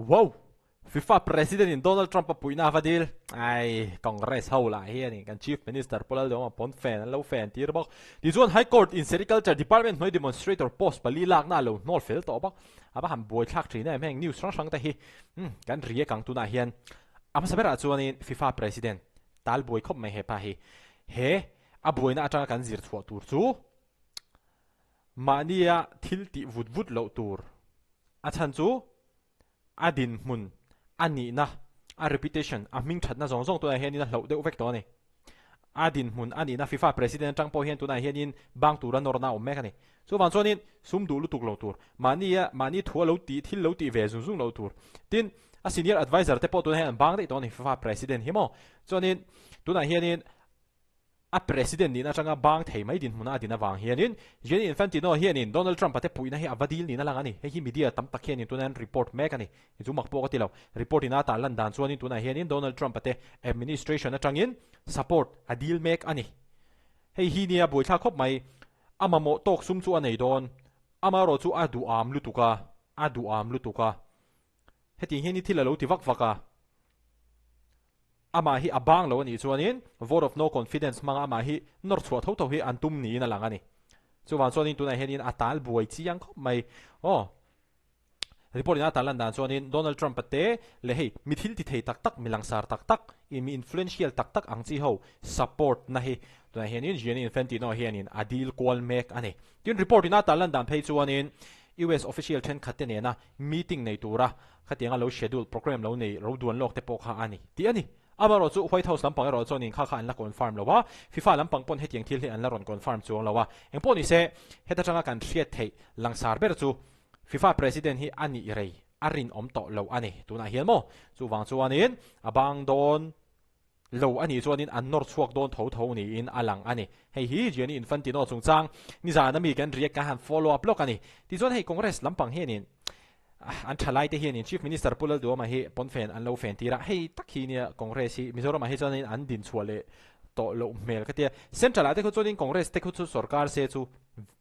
Wow! FIFA President in Donald Trump a puihna a va dil. Ai, Congress ho lah hi a ni. Kan Chief Minister Pu Lalduhawma pawn fan an lo fan tir bawk. Tichuan High Court in Sericulture Department hnuai demonstrator post pali lakna a lo hnawl fel tawh bawk. A va han buaithlak thin em heng news hrang hrang te hi. Umm, kan react ang tunah hian. A hmasa berah chuanin FIFA President tal buai khawp mai hepa hi. He a buaina atanga kan zir chhuah tur chu mahnia thil tih vut vut loh tur. A chhan chu a dinhmun, a nihna, a reputation, a hming thatna zawng zawng tunah hianin a hloh deuh vek tawh a ni. A dinhmun, a nihna FIFA President atang pawh hian tunah hianin bang tura nawrna a awm mek a ni. Chuvang chuanin sum duh lutuk lo tur, mahnia mahni thua lo tih thil lo tih ve zung zung lo tur. Tin, a senior adviser te pawh tunah hian an bang daih tawh a ni FIFA President hi maw. Chuanin tunah hianin A President nihna atanga bang thei mai dinhmuna a din avang hianin Gianni Infantino hianin Donald Trump-a te puihna hi a va dil niin a lang a ni. Hei hi media tam tak hianin tunah hian report mek a ni. Hei chu mak pawh ka ti lo. Report ina a lan dan chuanin tunah hianin Donald Trump-a te administration atangin support a dil mek a ni. Hei hi nia buaithlak khawp mai. A mamawh tawk sum chu a nei dawn. Amaherawh chu a duham lutuk a, a duham lutuk a. Hetiang hian i thil a lo ti vak vak a. Amah hi a bang lo a nih chuanin vote of no confidence hmanga amah hi nawr chhuah tho tho hi an tum niin a lang a ni. Chuvang chuanin tunah hianin a tal buai chiang khawp mai. Aw. Report in a tal lan dan chuanin Donald Trump a te leh hei mi thil ti thei tak tak, mi langsar tak tak, i mi influential tak tak ang chi ho support na hi tunah hianin Gianni Infantino hianin a dil kual mek a ni. Tin report in a tal lan dan phei chuanin US official thenkhat te nena meeting nei tura khatianga lo schedule program lo nei ro duan lawk te pawh kha a ni tih a ni. Amaherawh chu White House lampang erawh chuan in kha kha an la confirm lo a, FIFA lampang pawn hetiang thil hi an la rawn confirm chuang lo a. Engpawh ni se, heta tanga kan hriat theih langsar ber chu FIFA President hi a nih rei a rinawm tawh lo a ni tunah hian maw? Chuvang chuanin a bang dawn. Lo a nih chuanin an nawr chhuak dawn tho tho niin a lang a ni. Hei hi Gianni Infantino chungchang nizan ami kan react kan han follow up lawk a ni. Tichuan hei Congress lampang hianin an thalai te hianin Chief Minister Pu Lalduhoma hi pawnfen an lo fen tir a, hei tak hi nia Congress hi Mizoramah hi chuanin an din chhuah leh tawh loh hmel ka tia. Central ah te khu chuanin Congress te khu chu sorkar se chu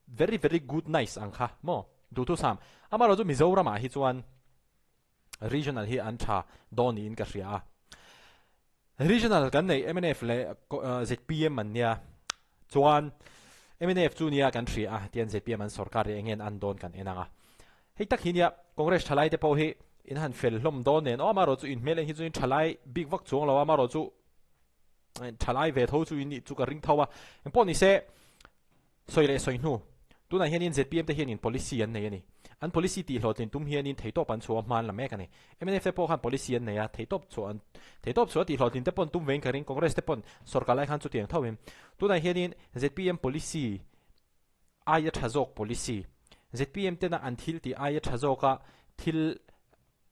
very very good nice ang kha maw duhthusam. Amaherawhchu chu Mizoramah hi chuan Regional hi an tha dawn niin ka hria a. Regional kan neih mnf leh zpm an nia. Chuan mnf chu nia kan hria a, tian zpm an sorkar hi eng nge an dawn kan en ang a. Hei tak hi nia Congress thalai te pawh hi in han fel hlawm dawn nen aw amaherawh chu in hmel en hi chu in thalai bik vak chuang lo a, amaherawh chu thalai ve tho chu in nih chu ka ring tho a. Engpawh ni se Sawi leh sawi hnu. Tunah hianin zpm te hianin policy an nei a ni. An policy tih hlawhtlin tum hianin theihtawp an chhuah a hma an la mek a ni. Mnf te pawh khan policy an nei a, theihtawp chhuah an theihtawp chhuah a tih hlawhtlin te pawn tum vein ka ring, Congress te pawn sorkar lai khan chutiang tho in. Tunah hianin zpm policy aia tha zawk policy, zpm tena an thil tih aia tha zawka thil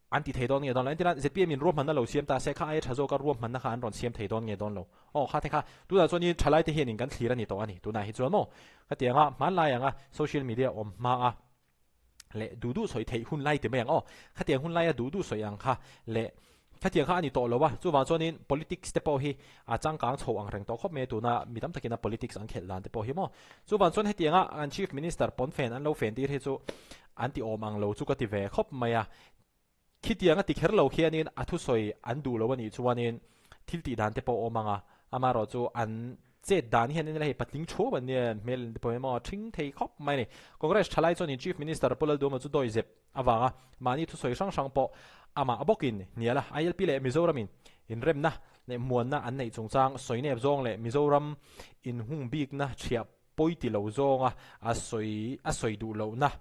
An ti thei dawn nge dawn lo. Entirah zpm in ruahmanna lo siam ta se, kha aia tha zawka ruahmanna kha an rawn siam thei dawn nge dawn lo. Aw, kha te kha, tunah chuan i thalai te hianin kan thlir a ni tawh a ni. Tunah hi chuan maw, khatianga hmanlai anga social media awm hma a leh duh duh sawi theih hun lai ti mai ang aw. Khatiang hun laia duh duh sawi ang kha leh khatiang kha a ni tawh lo a. Chuvang chuanin politics te pawh hi a changkang chho ang reng tawh khawp mai a tuna mi tam takin a politics an khelh dan te pawh hi maw. Chuvang chuan hetianga an Chief Minister pawnfen an lo fen tir hi chu An ti awm ang lo chu ka ti ve khawp mai a. Khitiang a ti kher lo khianin a thusawi an duh lo a nih chuanin thil tih dan te pawh a awm ang a, amaherawh chu an chet dan hian en ila hei patling thuau an nia hmel te pawh hi maw ṭhing thei khawp mai a ni. Congress ṭhalai chuanin Chief Minister Pu Lalduhoma chu dawi zep avanga mahni thusawi hrang hrang pawh amah bawkin hnial a, ILP leh Mizoramin inremna leh muanna an neih chungchang sawi nep zawng leh Mizoram inhung bikna ṭhiah pawi ti lo zawnga a sawi a sawi duh lohna.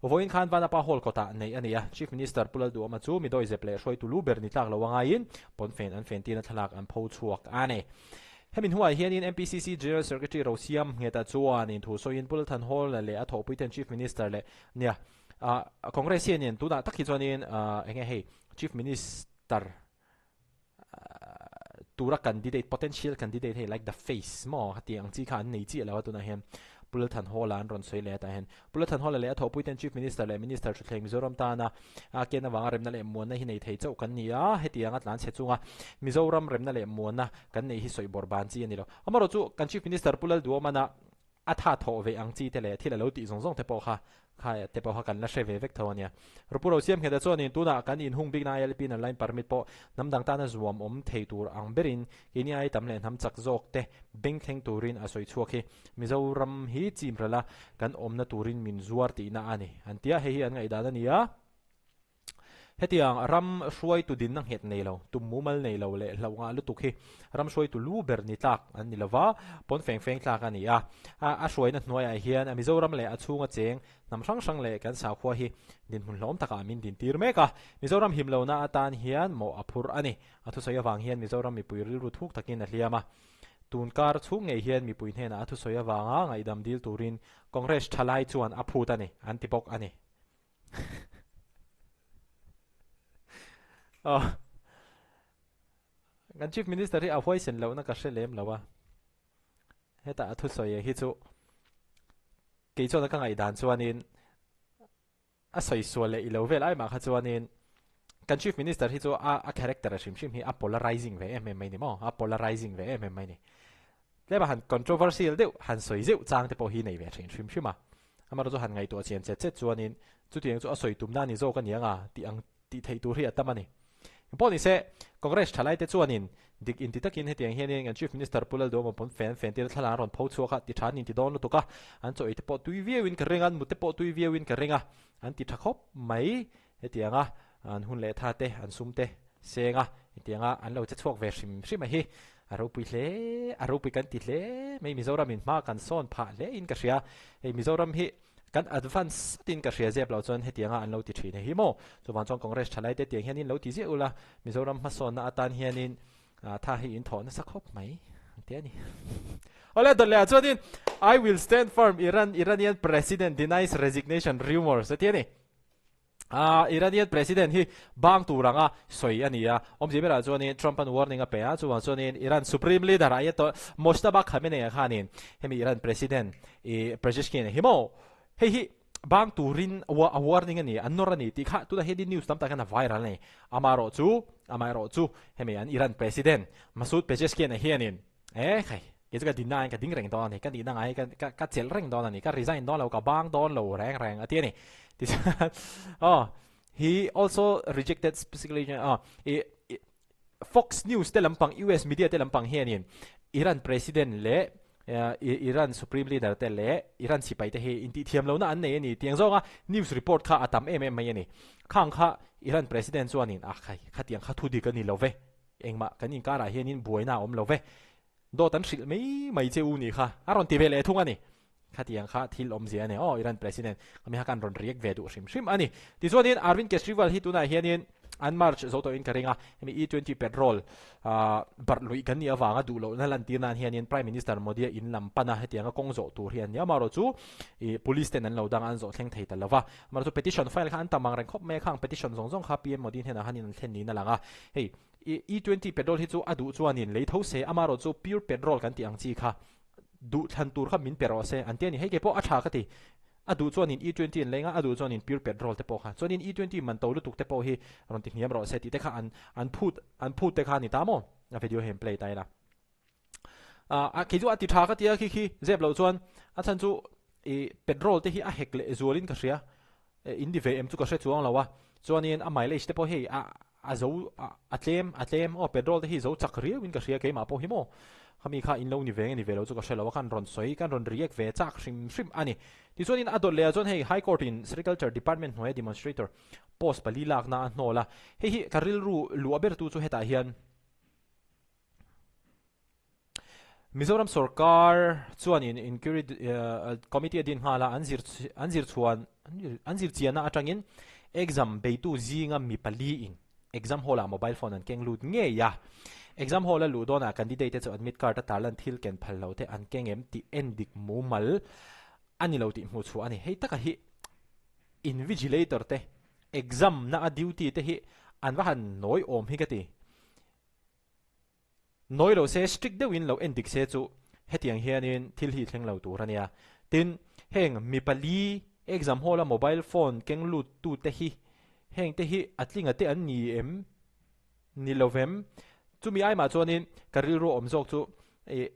Vawiin khan Vanapa Hall kawtah neih a ni a, Chief Minister Pu Lalduhawma chu mi dawizep leh hruaitu lu ber ni tlak lo a ngaiin pawnfen an fen tirna thlalak an pho chhuak a ni. Hemi hnuaiah hianin MPCC General Secretary Rosiam Ngheta chuanin thu sawiin Pu Lalthanhawla leh a thawhpuiten Chief Minister leh nia Congress hianin tunah tak hi chuanin enge hei Chief Minister tura candidate potential candidate hei like the face maw heti ang chi kha an nei chiah lo a tunah hian Pu Lalthanhawla an rawn sawi leh a tah hian Pu Lalthanhawla leh a thawhpui ten Chief Minister leh Minister Thutthleng Mizoram tana a ken avanga remna leh muanna hi nei thei chauh kan ni a hetianga tlan chhe chunga Mizoram remna leh muanna kan neih hi sawi bawrh ban chi a ni lo amaherawhchu kan Chief Minister Pu Lalduhawmana. A tha thawh ve ang chi te leh thil a lo tih zawng zawng te pawh kha kha te pawh kha kan la hre ve vek tho a nia. Rupu ro siam nghet a chuanin tunah kan inhung bikna ILP in line permit pawh hnam dang tana zuam awm thei tur ang berin keini ai tam leh hnam chak zawk te beng thleng turin a sawi chhuak hi Mizoram hi chim rala kan awmna turin min zuar tihna a ni an tia hei hi an ngaihdan a ni a. Hetiang ram hruaitu dinna nghet nei lo, tum mumal nei lo leh hlauh ngah lutuk hi ram hruaitu lu ber ni tlak an ni lova, pawn feng feng tlak a ni a. A hruaina hnuaiah hian a Mizoram leh a chhunga cheng hnam hrang hrang leh kan sakhua hi dinhmun hlawm takah min dintir mek a. Mizoram him lohna atan hian mawh a phur a ni. A thusawi avang hian Mizoram mipui rilru thuk takin a hliam a. Tun kar chhung ngei hian mipui hnenah a thusawi avanga ngaihdam dil turin Congress thalai chuan a phut a ni, an ti bawk a ni. Aw kan chief minister hi a huaisen lohna ka hre lem lo a hetah a thusawi hi chu kei chuan ka ngaihdan chuanin a sawi sual leh ilo vel ai mah kha chuanin kan chief minister hi chu a a character a hrim hrim hi a polarizing ve em em mai ni maw a polarizing ve em em mai ni Tlema han controversial deuh han sawi zeuh chang te pawh hi nei ve thin hrim hrim a. Amaherawh chu han ngaihtuah chian chet chet chuanin chutiang chu a sawi tumna a ni zawk a ni ang a tih ang tih theih tur hi a tam a ni. Engpawh ni se, Congress thalaite chuanin dik inti takin hetiang hianin kan Chief Minister Pu Lalduhawma pawn fen fen tir thlalak an rawn pho chhuak a, ti tha an inti dawn lutuk a, an chaw ei te pawh tui viauin ka ring a, an mut te pawh tui viauin ka ring a, an ti tha khawp mai. Hetianga an hun leh tha te, an sum te seng a, hetianga an lo che chhuak ve hrim hrim a hi a ropui hle, a ropui kan ti hle mai. Mizoram in hma kan sawn phah hle in ka hria. Hei Mizoram hi kan advance satin ka hria zep loh chuan hetianga an lo ti thin hi maw. Chuvang chuan Congress thalai te tiang hian in lo ti ziah ula, Mizoram hmasawnna atan hianin tha hi in thawh nasa khawp mai ang ti a ni. Awle dawt leh ah chuanin I will stand firm Iran Iranian president denies resignation rumours a ti a ni. A Iranian President hi bang tur anga sawi a ni a, awmzia berah chuanin Trump-a'n warning a pe a, chuvang chuanin Iran Supreme Leader Ayatollah Mojtaba Khamenei-a khanin hemi Iran President i Pezeshkian hi maw hei hi bang turin a warning a ni, an nawr a ni tih kha tunah hian news tam tak hian a viral a ni. Amaherawhchu, amaherawhchu hemi an Iran President Masoud Pezeshkian-a hianin Eh khai, kei chu ka dinna ah hian ka ding reng dawn a ni, ka nihna ngai hi ka ka chelh reng dawn a ni, ka resign dawn lo, ka bang dawn lo reng reng a ti a ni. Tichuan aw he also rejected specifically aw i Fox News te lampang US media te lampang hianin Iran president leh Iran supreme leader te leh Iran sipai te hi intihthiam lohna an nei a ni tiang zawnga news report kha a tam em em mai a ni. Khang kha Iran president chuanin a khai khatiang kha thu dik a ni lo ve. Engmah kan inkarah hianin buaina a awm lo ve. Dawt an hrilh mai mai che u nih kha a rawn ti ve leh thung a ni. Khatiang kha thil awmzia a ni. Aw Iran President kami kha kan rawn react ve duh hrim hrim a ni. Tichuanin Arvind Kejriwal hi tunah hianin an march zo tawhin ka ring a. Hemi E twenty petrol barh luih kan nih avanga duh lohna lantir nan hianin Prime Minister Modi-a in lam pan a hetianga kawng zawh tur hi an ni. Amaherawh chu ih police ten an lo dang a an zawh thleng thei ta lo va. Amaherawh chu petition file kha an tam ang reng khawp mai a. Khang petition zawng zawng kha PM Modi hnenah khanin an thlen niin a lang a. Hei E twenty petrol hi chu a duh chuanin lei tho se, amaherawh chu pure petrol kan tih ang chi kha duh thlan tur kha min pe rawh se an ti a ni. Hei kei pawh a tha ka ti. A duh chuanin E twenty an lei nga, a duh chuanin pure petrol te pawh kha. Chuanin E twenty man to lutuk te pawh hi rawn ti hniam rawh se tih te kha an an phut an phut te kha a ni ta maw? A video hi an play ta ila. A kei chu a ti tha ka ti a khi khi zep loh chuan a chhan chu i petrol te hi a hek leh zualin ka hria. In ti ve em chu ka hre chuang lo a, chuanin a mileage te pawh hei a a zo a tlem a tlem aw petrol te hi zo chak riau in ka hria keimah pawh hi maw khami kha in lo ni ve nge ni ve lo chu ka hre lo a khan rawn sawi kan rawn react ve chak hrim hrim a ni. Tichuanin a dawt leh ah chuan hei High Court in Sericulture Department hnuaia demonstrator post pali lakna a hnawl a, hei hi ka rilru luah ber tu chu hetah hian Mizoram sorkar chuanin inquiry committee a din nghal a, an zir an zir chhuan an zir chianna atangin exam beitu zinga mi paliin exam hall ah mobile phone an keng lut ngei a. Exam hall a luh dawnah candidate te chu admit card a tarlan thil ken phal lo te an keng em tih en dik mumal a ni lo tih hmuh chhuah a ni. Hei taka hi invigilator te exam na a duty te hi an va han nawi awm hi ka ti. Nawi lo se, strict deuhin lo en dik se chu hetiang hianin thil hi thleng lo tur a nia. Tin, heng mi pali exam hall a mobile phone keng lut tu te hi heng te hi a tlinga te an ni em? Ni lo vem? Chumi aimah chuanin ka rilru awm zawk chu ih.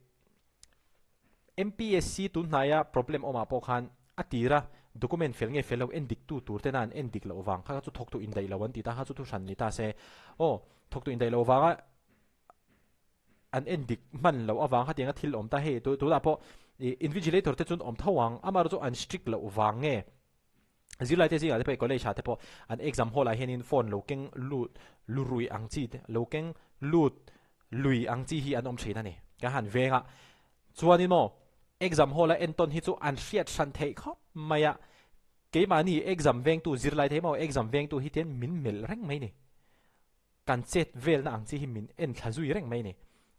MPSC tun hnaia problem awmah pawh khan a tira document fel nge fel lo en dik tu tur tena an en dik loh vang kha kha chu thawktu indaih lo an ti ta kha chu thu hran ni ta se aw thawktu indaih loh vanga an en dik hman loh avang khatianga thil awm ta hei tunah pawh ih invigilator te chuan awm tho ang amaherawhchu chu an strict loh vang nge zirlai te zingah te pawh college ah te pawh an exam hall ah hianin phone lo keng lut lu rui ang chi te lo keng lut lui ang chi hi an awm thin a ni kan han veng a chuanin maw exam hall a entawn hi chu an hriat hran theih khawp mai a keimahni exam vengtu zirlai te hi maw exam vengtu hi tian min melh reng mai ni. Kan chet velna ang chi hi min en thla zui reng mai ni.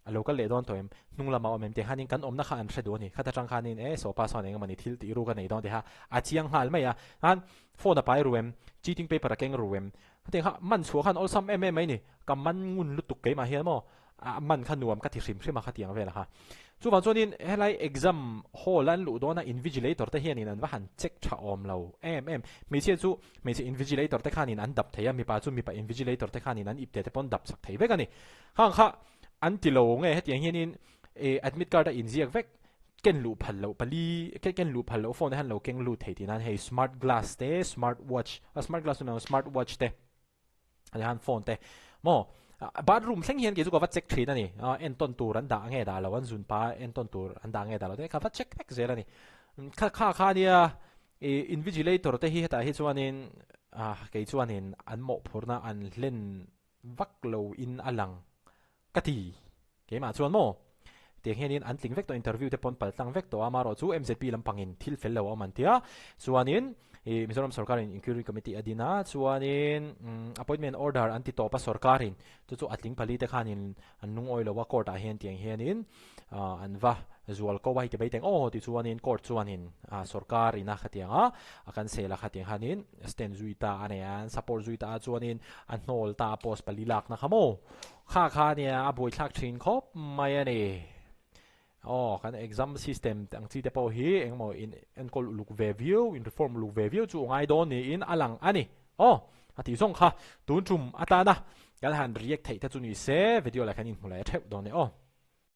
A lo kal leh dawn tawh em? Hnung lamah awm em tih khanin kan awmna kha an hre duh a ni. Khat atang khanin e saw pa sawn eng emawni thil tih ruk a nei dawn tih kha a chiang nghal mai a. Khan phone a pai ru em? Cheating paper a keng ru em? Hetiang kha man chhuah khan awlsam em em mai ni. Ka man ngun lutuk keimah hian maw? A man kha nuam ka ti hrim hrim a khatiang vel kha. Chuvang chuanin helai exam hall an luh dawna invigilator te hianin an va han check tha awm lo em em. Hmeichhia chu hmeichhe invigilator te khanin an dap thei a, mipa chu mipa invigilator te khanin an ipte te pawn dap chak thei vek a ni. Khang kha an ti lo nge hetiang hianin eh admit card a inziak vek ken luh phal loh pali ken luh phal loh phone te han lo keng lut thei tih nan hei smart glass te smart watch smart glass chu ni lo smart watch te. Ani han phone te maw bathroom thleng hian kei chu ka va check thin a ni entawn tur an dah nge dah lo an zun pa entawn tur an dah nge dah lo te ka va check vek zel a ni kha kha kha nia i invigilator te hi hetah hi chuanin ah kei chuanin an mawhphurhna an hlen vak lo in a lang Ka ti. Keimah chuan maw? Tiang hianin an tling vek tawh interview te pawn pal tlang vek tawh a, amaherawh chu MZP lampangin thil fel lo a awm an ti a, chuanin ih Mizoram sorkarin inquiry committee a din a, chuanin appointment order an ti tawp a sorkarin, chu chu a tling pali te khanin an lungawi lo a court ah hian tiang hianin an va zual ko a hei ti mai teng aw tichuanin court chuanin sorkar ina khatiang a a cancel a khatiang khanin stand zui ta a nei a, an support zui ta a chuanin a hnawl ta a post pali lakna kha maw. Kha kha nia a buaithlak thin khawp mai a ni. Aw kan exam system ang chi te pawh hi engemaw in enkawl uluk ve viau, in reform uluk ve viau chu a ngai dawn niin a lang a ni. Aw a tih zawng kha tun tum atana kan han react theih te chu ni se video lah khan inhmu leh theuh dawn e aw.